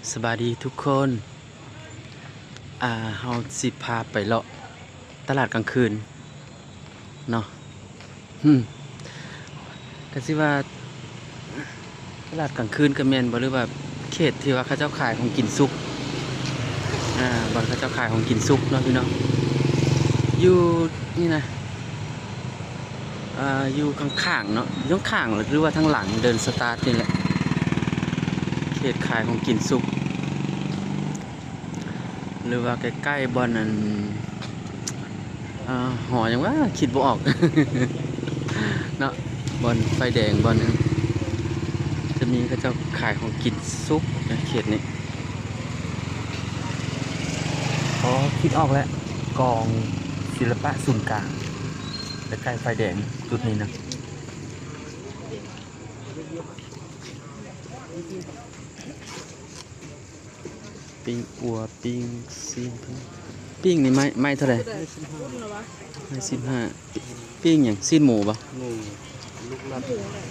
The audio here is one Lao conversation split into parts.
ສະບາຍດີທຸກຄົນ ອ່າ ເຮົາຊິພາໄປເລາະຕະຫຼາດກາງຄືນເນາະ. ຫືມ ກະຊິວ່າຕະຫຼາດກາງຄືນກະແມ່ນບໍ່ ຫຼືວ່າເຂດທີ່ວ່າເຂົາເຈົ້າຂາຍຂອງກິນສຸກ ອ່າ ບ່ອນເຂົາເຈົ້າຂາຍຂອງກິນສຸກເນາະພີ່ນ້ອງ ຢູ່ນີ້ນະ. ອ່າ ຢູ່ຂ້າງໆເນາະ ຢູ່ຂ້າງໆ ຫຼືວ່າທາງຫຼັງເດີ່ນສະຕາດນີ້ແຫຼະ ເຂດຂາຍຂອງກິນສຸກ ຫຼືວ່າໃກ້ໆບ່ອນອັນ ອ່າ ຫໍຫຍັງຫວາ ຄິດບໍ່ອອກເນາະ ບ່ອນໄຟແດງບ່ອນນັ້ນ ຈະມີເຂົາເຈົ້າຂາຍຂອງກິນສຸກໃນເຂດນີ້. ອໍ ຄິດອອກແລ້ວ ກອງສິລະປະສູນກາງ ໃກ້ໆໄຟແດງຈຸດນີ້ນະ. ປີ້ງອົ່ວ ປີ້ງຊີ້ນ ປີ້ງນີ້ໄມ້ ໄມ້ເທົ່າໃດ? ໄມ້ສິບຫ້າ ປີ້ງຫຍັງ? ຊີ້ນໝູບໍ? ໝູ ລູກລັດ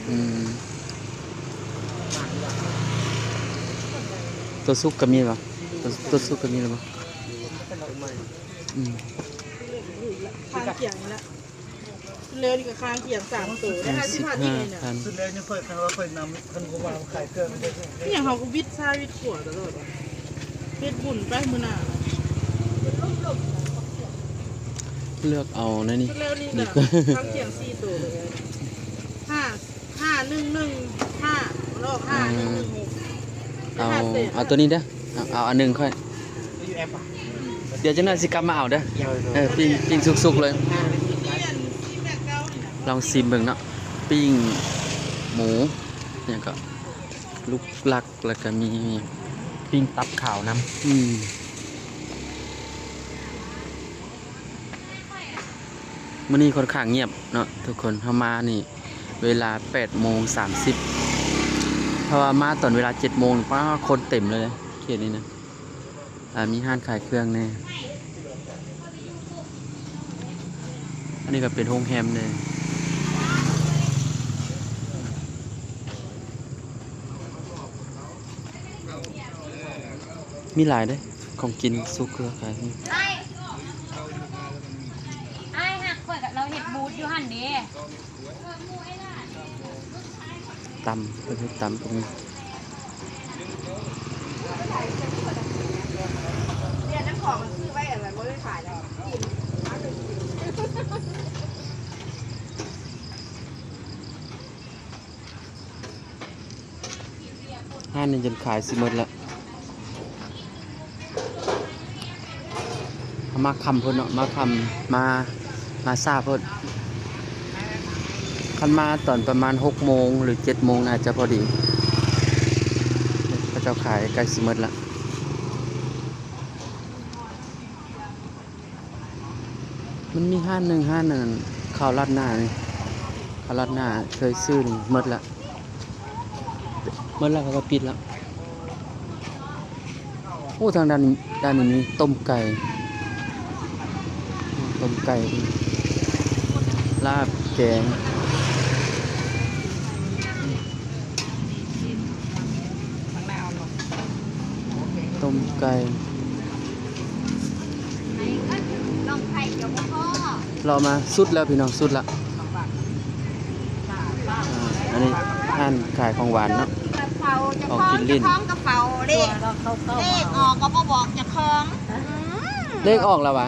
ອືມ ຕົວສຸກກະມີບໍ? ຕົວ ຕົວສຸກກະມີແລ້ວບໍ? ອືມ ຂ້າງຄຽງນີ້ລະ ແລ້ວນີ້ກະຂ້າງຄຽງສາມໂຕ ໄດ້ຫ້າສິບພັນອີກນີ້ນະ ສຸດແລ້ວຍັງເປີດ ຄັນວ່າເປີດນຳ ຄັນບໍ່ວ່າຂາຍເຄື່ອງ ອີ່ຫຍັງເຮົາກະວິດຊ້າຍວິດຂວາຕະຫຼອດ ເຮັດບຸນໄປມື້ໜ້າ ເລືອກເອົາໃນນີ້ ສຸດແລ້ວນີ້ນະ ຂ້າງຄຽງສີ່ໂຕ ຫ້າ ຫ້າໜຶ່ງໜຶ່ງຫ້າ ມັນອອກຫ້າໜຶ່ງໜຶ່ງຫົກ ເອົາ ເອົາໂຕນີ້ເດີ ເອົາ ເອົາອັນໜຶ່ງຂ້ອຍ ດຽວຈັກໜ້ອຍຊິກັບມາເອົາເດີ ເອີ ປີ້ງ ປີ້ງສຸກໆເລີຍ ລອງຊີມເບິ່ງເນາະ ປີ້ງໝູ ຫຍັງເກາະ ລູກລັກ ແລ້ວກະມີປີ້ງຕັບຂາວນຳ ອືມ. ມື້ນີ້ຂ້ອນຂ້າງງຽບເນາະທຸກຄົນ ເຮົາມານີ້ເວລາແປດໂມງສາມສິບ ເພາະວ່າມາຕອນເວລາເຈັດໂມງ ປ້າ ຄົນເຕັມເລີຍເຂດນີ້ນະ ອ່າ ມີຮ້ານຂາຍເຄື່ອງແດ່ ອັນນີ້ກະເປັນໂຮງແຮມແດ່. ມີຫຼາຍເດ້ ຂອງກິນສຸກເຄືອຂາຍ ອ້າຍ ອ້າຍຮັກຂ້ອຍກະ ລາວເຮັດບູດຢູ່ຫັ້ນເດ້ ຕຳ ເພິ່ນເຮັດຕຳກະມີ ຮ້ານນີ້ຈົນຂາຍຊິໝົດລະ ເຮົາມາຄ່ຳໂພດເນາະ ມາຄ່ຳ ມາ ມາຊ້າໂພດ ຄັນມາຕອນປະມານຫົກໂມງ ຫຼື ເຈັດໂມງ ໜ້າຈະພໍດີ ເຂົາເຈົ້າຂາຍໃກ້ຊິໝົດລະ. ມັນມີຮ້ານໜຶ່ງ ຮ້ານອັນ ເຂົ້າລາດໜ້ານີ້ ເຂົ້າລາດໜ້າເຄີຍຊື້ນີ້ ໝົດລະ ໝົດລະ ເຂົາກະປິດລະ. ໂອ້ ທາງດ້ານນີ້ ດ້ານນີ້ມີຕົ້ມໄກ່ ຕົ້ມໄກ່ ລາບ ແກງ ຕົ້ມໄກ່ ເລາະມາສຸດແລ້ວພີ່ນ້ອງ ສຸດລະ ອ່າ ອັນນີ້ຮ້ານຂາຍຂອງຫວານເນາະ ຂອງກິນຫຼິ້ນ ເຈົ້າຂອງກະເປົາ ເລກ ເລກອອກກະບໍ່ບອກເຈົ້າຂອງ ອືມ ເລກອອກແລ້ວຫວາ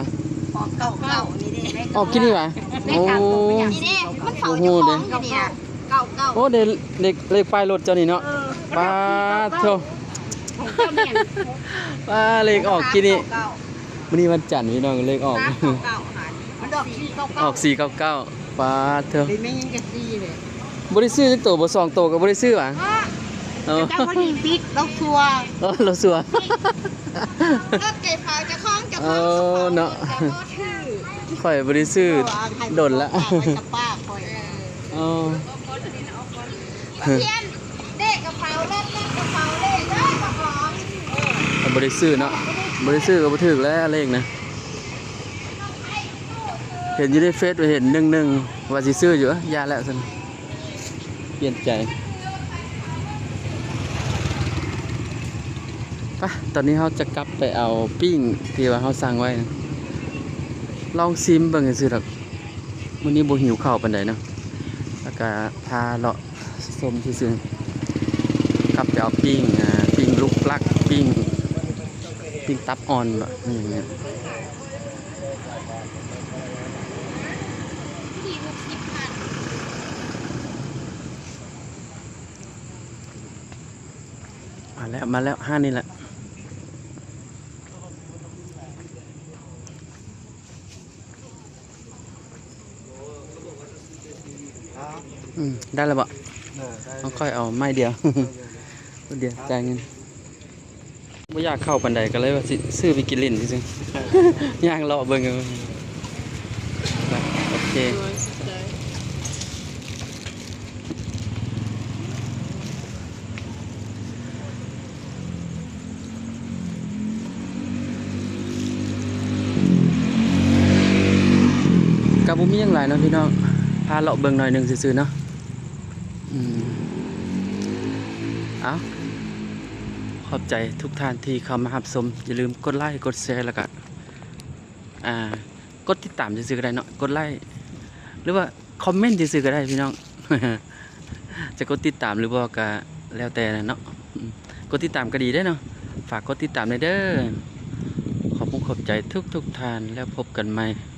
ອອກເກົ້າເກົ້ານີ້ເດ້ ອອກກີ້ນີ້ຫວາ ໂອ້ ນີ້ເດ້ ມັນເຝົ້າເຈົ້າຂອງຢູ່ນີ້ນະ ເກົ້າເກົ້າ ໂອ້ ເລກ ເລກ ເລກປ້າຍລົດເຈົ້ານີ້ເນາະ ເອີ ປາດໂທ້ ຂອງເຈົ້າແມ່ນ ປາດ ເລກອອກກີ້ນີ້ ເກົ້າເກົ້າ ມື້ນີ້ວັນຈັນພີ່ນ້ອງ ເລກອອກ ສາມເກົ້າເກົ້າ ມັນອອກສີ່ເກົ້າເກົ້າ ອອກສີ່ເກົ້າເກົ້າ ປາດໂທ້ ເປັນແມ່ນຫຍັງກະສີ່ເລີຍ ບໍ່ໄດ້ຊື້ຈັກໂຕບໍ່ ສອງໂຕກະບໍ່ໄດ້ຊື້ຫວາ ເອີ ເອີ ເຈົ້າພໍດີປິດ ລາວຊົ່ວ ເອີ ລາວຊົ່ວ ເອີ ເນາະ ຂ້ອຍບໍ່ໄດ້ຊື້ດົນລະ ເອີ ເລກກະເປົາ ເລກ ເລກກະເປົາ ເລກເດີ ເຈົ້າຂອງ ບໍ່ໄດ້ຊື້ເນາະ ບໍ່ໄດ້ຊື້ກະບໍ່ຖືກແລ້ວເລກນະ ເຫັນຢູ່ໃນເຟສ ເຫັນໜຶ່ງໜຶ່ງ ວ່າຊິຊື້ຢູ່ ເອີ ຢ່າແລ້ວຊັ້ນ ປ່ຽນໃຈ. ປະ ຕອນນີ້ເຮົາຈະກັບໄປເອົາປີ້ງທີ່ວ່າເຮົາສັ່ງໄວ້ ລອງຊິມເບິ່ງຊື່ໆດອກ. ມື້ນີ້ບໍ່ຫິວເຂົ້າປານໃດເນາະ ແລ້ວກະພາເລາະຊົມຊື່ໆ ກັບໄປເອົາປີ້ງ ອ່າ ປີ້ງລູກປັກ ປີ້ງ ປີ້ງຕັບອ່ອນບໍ ອີ່ຫຍັງນີ້. ມາແລ້ວ ມາແລ້ວ ຮ້ານນີ້ແຫຼະ. ອືມ ໄດ້ແລ້ວບໍ? ເອີ ໄດ້ ຂອງຂ້ອຍເອົາໄມ້ດຽວ ໄມ້ດຽວ ດຽວຈ່າຍເງິນ. ບໍ່ຢາກເຂົ້າປານໃດ ກໍເລີຍວ່າຊິຊື້ໄປກິນຫຼິ້ນຊື່ໆ ຍ່າງເລາະເບິ່ງ. ໂອເຄ ໂດຍ ຂອບໃຈ. ກໍບໍ່ມີຫຍັງຫຼາຍເນາະພີ່ນ້ອງ ພາເລາະເບິ່ງໜ້ອຍໜຶ່ງຊື່ໆເນາະ. ອືມ ເອົ້າ ຂອບໃຈທຸກທ່ານທີ່ເຂົ້າມາຮັບຊົມ ຢ່າລືມກົດໄລ ກົດແຊ ແລ້ວກະ ອ່າ ກົດຕິດຕາມຊື່ໆກໍໄດ້ເນາະ ກົດໄລ ຫຼືວ່າຄອມເມັນຊື່ໆກໍໄດ້ພີ່ນ້ອງ ຈະກົດຕິດຕາມຫຼືບໍ່ກໍແລ້ວແຕ່ເນາະ. ອືມ ກົດຕິດຕາມກໍດີເດ້ເນາະ ຝາກກົດຕິດຕາມແດ່ເດີ. ຂອບຄຸນຂອບໃຈທຸກໆທ່ານ ແລ້ວພົບກັນໃໝ່.